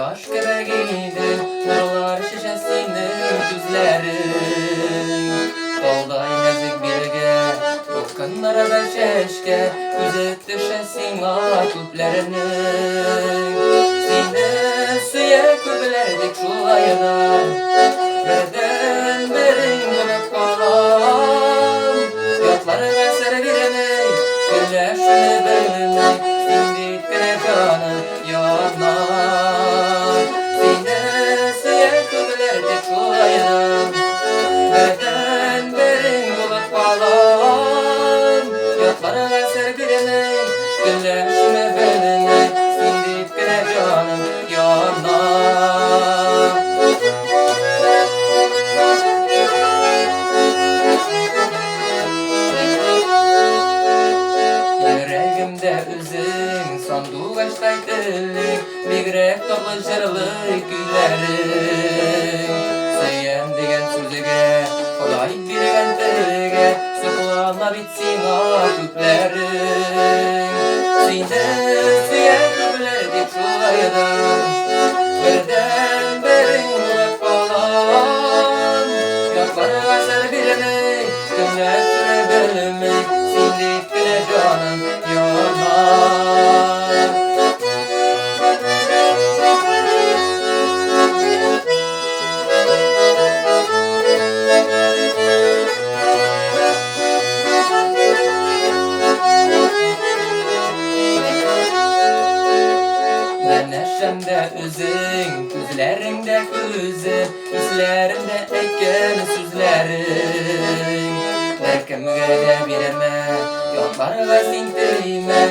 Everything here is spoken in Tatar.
Кояш кебек идең, нурлар чәчә синең күзләрең. Талдай нәзек билгә, дулкыннарда чәчкә, күзе төшә сиңа күпләрнең. Сине сөя күпләр, тик шулай да бердәнберең булып калам. Ятларга сер бирми, көнләшүне белми, син дип кенә җаным яна. Сине сөя күпләр, тик шулай да бердәнберең булып калам. Ятларга сер бирми, көнләшүне белми, син дип кенә җаным яна. Йөрәгемдә үзең, сандугачтай телең, бигрәк татлы җырлы көйләрең. Сөям дигән сүзегә, Ходай биргән телгә, соклана бит сиңа күпләрең. Сине сөя күпләр, тик шулай да бердәнберең булып калам. Ятларга сер бирми, көнләшүне белми, син дип кенә җаным яна. Янәшәмдә үзең, күзләреңдә күзем, исләреңдә әйткән сүзләрең. Беркемгә дә бирмә, ятларга син теймә.